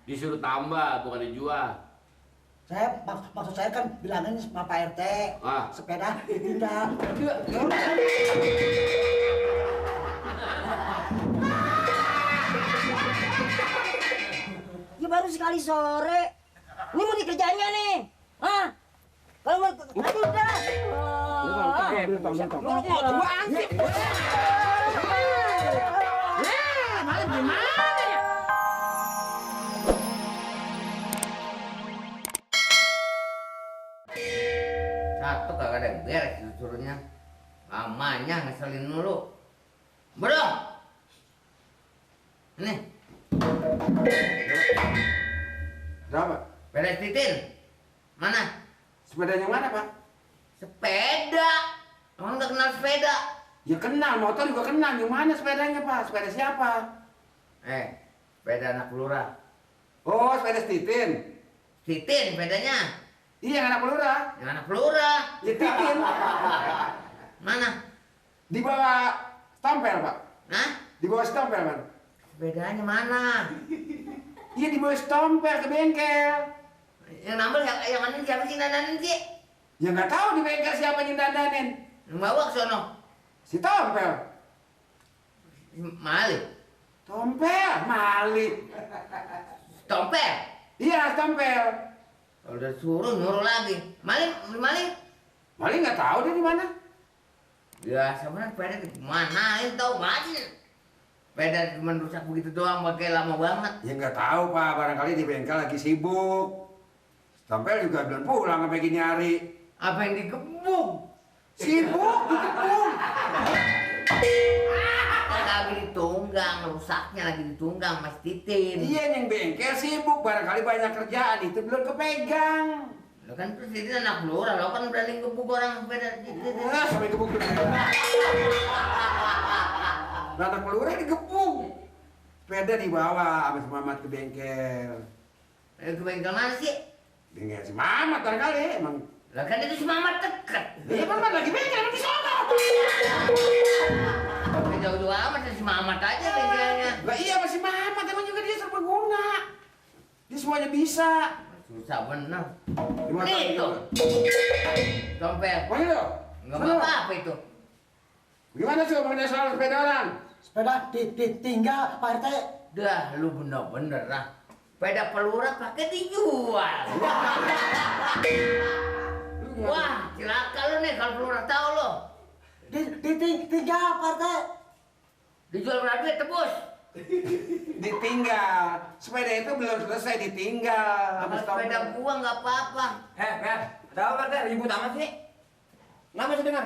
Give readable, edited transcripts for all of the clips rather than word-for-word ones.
Disuruh tambah, bukan dijual. Maksud saya kan bilangin sama Pak RT. Sepeda ditinggal. Ya baru sekali sore. Ini mau dikerjainnya nih. Hah? Kalau mau aduh udah. Gua ansip. Malah gimana ya? Satu kagak ada yang beres disuruhnya. Lamanya ngeselin mulu. Bro. Ini. Berapa? Beres titin. Mana? Sepedanya mana, Pak? Sepeda. Emang nggak kenal sepeda? Ya kenal, motor juga kenal. Yang mana sepedanya, Pak? Sepeda siapa? Sepeda anak lurah. Oh, sepeda Titin. Titin sepedanya. Iya, yang anak lurah. Yang anak lurah. Ya Titin. Mana? Di bawah stempel, Pak. Hah? Di bawah stempel, Pak. Sepedanya mana? Iya, di bawah stempel ke bengkel. Yang nambah yang mana siapa sih dandanin sih? Ya nggak tahu di bengkel siapa yang dandanin. Yang bawa ke sono. Si Tompel. Malik. Tompel, Malik. Tompel. Iya, Tompel. Kalau udah suruh nyuruh lagi. Malik. Malik nggak tahu dia di mana. Ya sebenarnya sepeda di mana? Itu tahu masih. Sepeda cuma rusak begitu doang, pakai lama banget. Ya nggak tahu, Pak. Barangkali di bengkel lagi sibuk. Tompel juga belum pulang sampai gini hari. Apa yang digebuk? Sibuk, dikepung. Lagi ditunggang, rusaknya lagi ditunggang Mas Titin. Iya, yang bengkel sibuk. Barangkali banyak kerjaan, itu belum kepegang. Lo kan terus Titin anak lurah, lo kan berani gebuk orang sepeda Titin. Sampai gebuk. Anak pelurah digebuk. Sepeda dibawa sama si Mamat ke bengkel. Ke bengkel mana sih? Bengkel si Mamat barangkali emang. Lah kan itu si Mamat deket. Iya, Mamat lagi bengkel di sana. Jauh-jauh amat si Mamat aja bengkelnya. Lah iya masih Mamat, emang juga dia serbaguna. Dia semuanya bisa. Susah bener. Gimana Nih itu. Tompel. Oh itu? Nggak apa-apa itu. Gimana sih mengenai soal sepeda orang? Sepeda ditinggal Pak RT. Dah lu bener-bener lah. Sepeda pelurah pakai dijual. Wah, cilaka lu nih kalau pelurah tahu lo. Ditinggal Pak RT. Dijual berapa duit tebus? Ditinggal. Sepeda itu belum selesai ditinggal. Kalau sepeda gua nggak apa-apa. Tahu kan teh ribut amat sih? Nggak bisa dengar.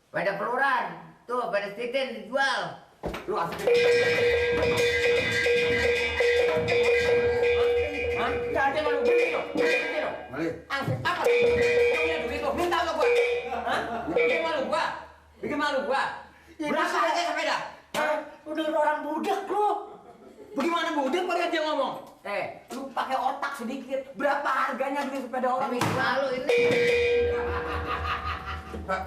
Sepeda peluran. Tuh, sepeda Titin dijual. Lu asli. Nggak ada malu beli lo. Malik. Apa? Kau punya duit lo, minta ke gua. Hah? Bikin malu gua. Bikin malu gua. Berapa harga sepeda? Udah orang budak lu. Bagaimana budak pada dia ngomong? Lu pakai otak sedikit. Berapa harganya duit sepeda orang Ini malu ini. Pak.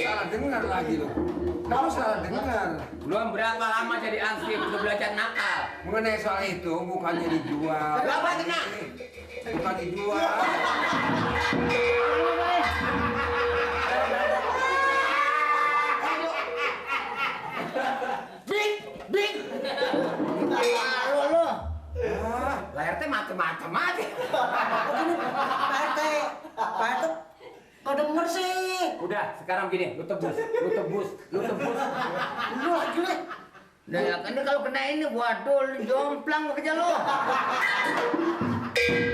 Salah dengar lagi lo. Kamu salah dengar. belum berapa lama jadi ansip udah belajar nakal. Mengenai soal itu bukannya dijual. Berapa kena? Bukan dijual. Bing. Malu lu. Layar teh macem-macem aja. Pak RT. Pak RT. Kau denger sih. Udah, sekarang gini, lu tebus. Lu lagi nih. Nah, ya kan ini kalau kena ini, waduh, lu jomplang kerja lu.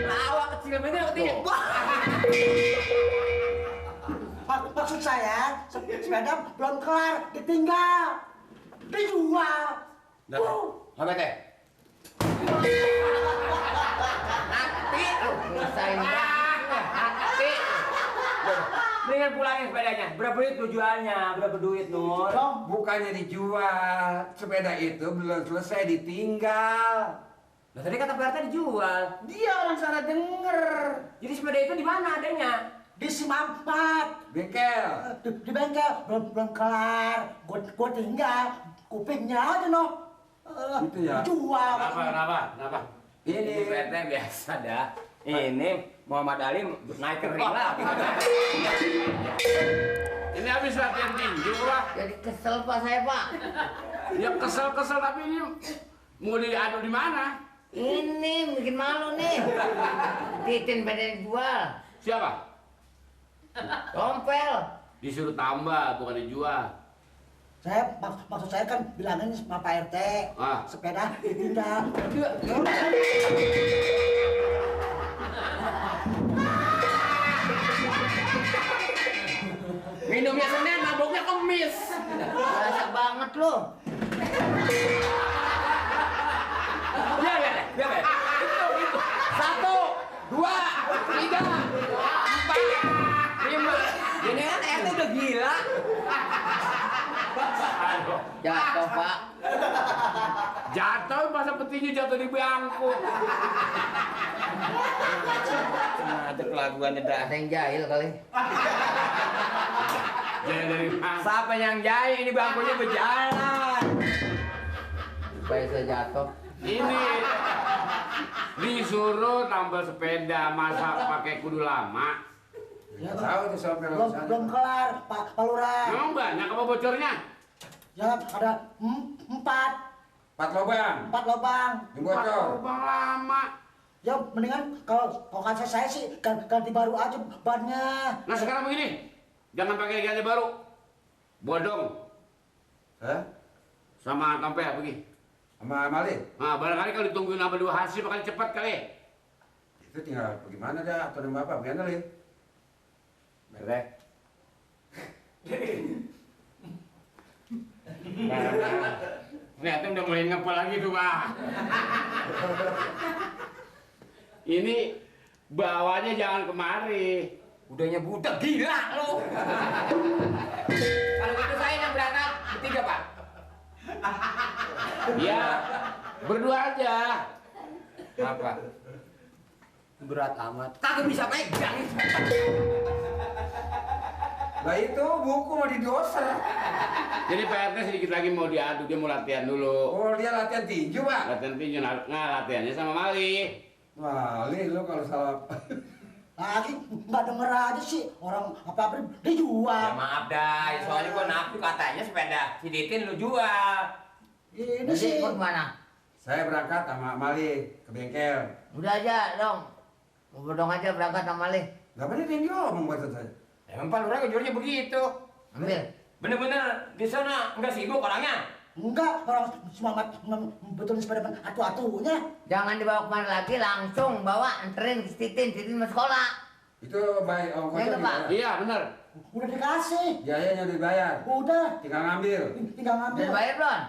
Lawak kecil begini ketinggian. Maksud saya, sepeda belum kelar, ditinggal. Dijual. Apa teh? Nanti lu ngerasain nanti. Mendingan pulangin sepedanya. Berapa duit lu jualnya? Berapa duit, Nur? Bukannya dijual. Sepeda itu belum selesai ditinggal. Nah, tadi kata Pak RT dijual. Dia orang salah denger. Jadi sepeda itu di mana adanya? Di si Mamat. Bengkel. Di bengkel belum kelar. Gua tinggal kupingnya aja noh. Itu ya. Jual. Kenapa? Ini PT biasa dah. Ini Muhammad Ali naik ke ring lah. Ini habis latihan tinju lah. Jadi kesel Pak saya Pak. Ya kesel tapi ini mau diadu di mana? Ini bikin malu nih. Titin pada dijual. Siapa? Tompel. Disuruh tambah, bukan dijual. Maksud saya kan bilangin sama Pak RT. Sepeda ditinggal. Minumnya Senin, mabuknya Kemis. Banyak banget lo. Biar. Itu. 1, 2, 3, 4, 5. Ini kan RT udah gila. Jatuh Pak. Jatuh masa petinya jatuh di bangku. Ada kelaguannya dah. Ada yang jahil kali. Jangan dari mana? Siapa yang jahit? Ini bangkunya berjalan. Supaya saya jatuh. Ini disuruh tambah sepeda, masa pakai kudu lama. Ya, Tahu tuh sampai belum kelar, Pak Lurah. Memang banyak apa bocornya? Ya, ada 4 4 lubang. Yang bocor. Lubang lama. Ya, mendingan kalau kata saya sih ganti baru aja bannya. Nah sekarang begini, jangan pakai ganti baru. Bodong Hah? sama Tompel pergi. Sama Mali? Nah barangkali kalau ditungguin sama 2 hasil bakal cepat kali. Itu tinggal bagaimana dah atau nama apa? Bagaimana li? Merek. Ternyata udah mulai ngepel lagi tuh Pak. Ini bawanya jangan kemari. Udahnya budak gila lu. Kalau gitu saya yang berangkat bertiga Pak. Ya berdua aja. Apa? Berat amat. Kagak bisa megang. Lah itu buku mau didoser. Jadi PRT sedikit lagi mau diadu, dia mau latihan dulu. Oh dia latihan tinju Pak? Latihan tinju, nah latihannya sama Mali. Mali lo kalau salah. Lagi nggak denger aja sih orang apa Ya dijual. maaf dah, soalnya gua nafsu katanya sepeda si Ditin lu jual. Ini Jadi sih ikut mana? Saya berangkat sama Mali ke bengkel. Udah aja dong. Bodong aja berangkat sama Malih. Gak bener dia ngomong buat saya. Emang Pak Lurah kejuarnya begitu. Ambil. Bener-bener di sana nggak sibuk orangnya. enggak orang semangat betul sepeda atu-atunya. Jangan dibawa kemana lagi, langsung bawa anterin ke Titin mau sekolah. Itu baik ongkosnya Ya, Pak. gimana? Iya benar. Udah dikasih. Biayanya udah dibayar. Udah, Tinggal ngambil. tinggal ngambil. Udah bayar belum?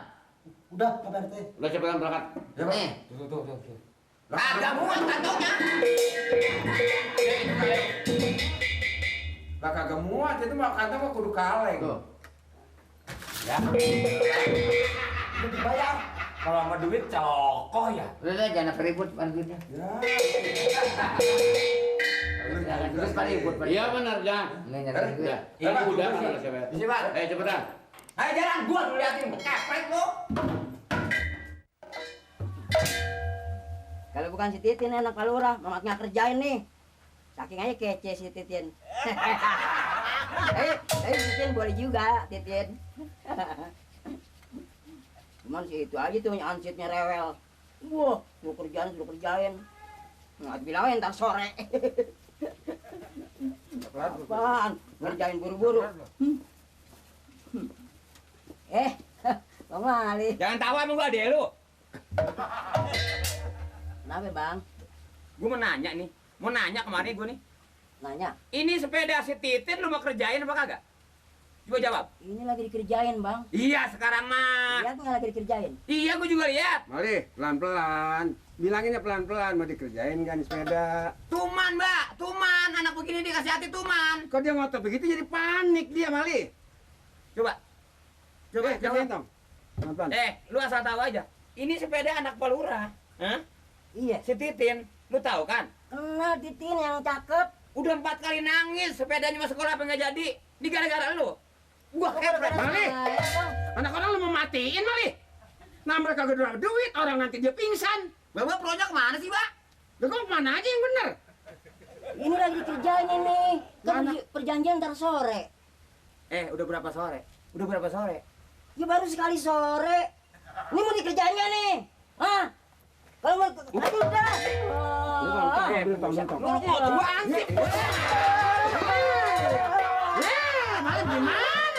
Udah, Pak RT. Udah cepetan berangkat. Ya Pak. Nih. Tuh. Lah, Agak muat kantongnya. Lah kagak muat itu mah kantong mah kudu kaleng. Tuh. Ya. Udah dibayar. Kalau sama duit cokoh ya. Udah jangan ribut duitnya. Ya. Jangan terus ribut. Iya benar jangan. Nggak nyari duit. Ya, Iya, Pak. udah mana siapa? Isi, Pak. Cepetan. Ayo jalan gua dulu liatin keprek lu. Kalau bukan si Titin anak Pak Lurah, mamaknya kerjain nih. Saking aja kece si Titin. Titin boleh juga, Titin. Cuman si itu aja tuh ansitnya rewel. Wah, suruh kerjain. Nggak bilangin ntar sore. Apaan? Ngerjain buru-buru. Bang Mali. Jangan tawa sama gua adek lu. Kenapa bang? Gua mau nanya nih. Mau nanya kemarin gua nih. Nanya. Ini sepeda si Titin lu mau kerjain apa kagak? Coba jawab. Ini lagi dikerjain bang. Iya sekarang mah. Lihat nggak lagi dikerjain? Iya gua juga lihat. Mali, pelan-pelan. Bilanginnya pelan-pelan mau dikerjain kan di sepeda. Tuman mbak, tuman. Anak begini dikasih hati tuman. Kok dia ngotot begitu jadi panik dia Mali. Coba. Coba Eh, kerjain dong. Pelan-pelan. Lu asal tahu aja. Ini sepeda anak Pak Lurah. Hah? Iya. Si Titin, lu tahu kan? Kenal Titin yang cakep. Udah 4 kali nangis sepedanya masuk sekolah apa nggak jadi. Ini gara-gara lu. Gua kepret. Mali, Saya, Bang. anak orang lu mau matiin Mali. Nambah kagak ada duit, orang nanti dia pingsan. Bapak pronya kemana sih, Pak? Lu kok mana aja yang bener? Ini lagi dikerjain ini. Kan perjanjian ntar sore. Udah berapa sore? Udah berapa sore? Ya baru sekali sore. Ini mau dikerjainnya nih. Hah? Kalau mau nanti udah. Gua ansip. Malah gimana?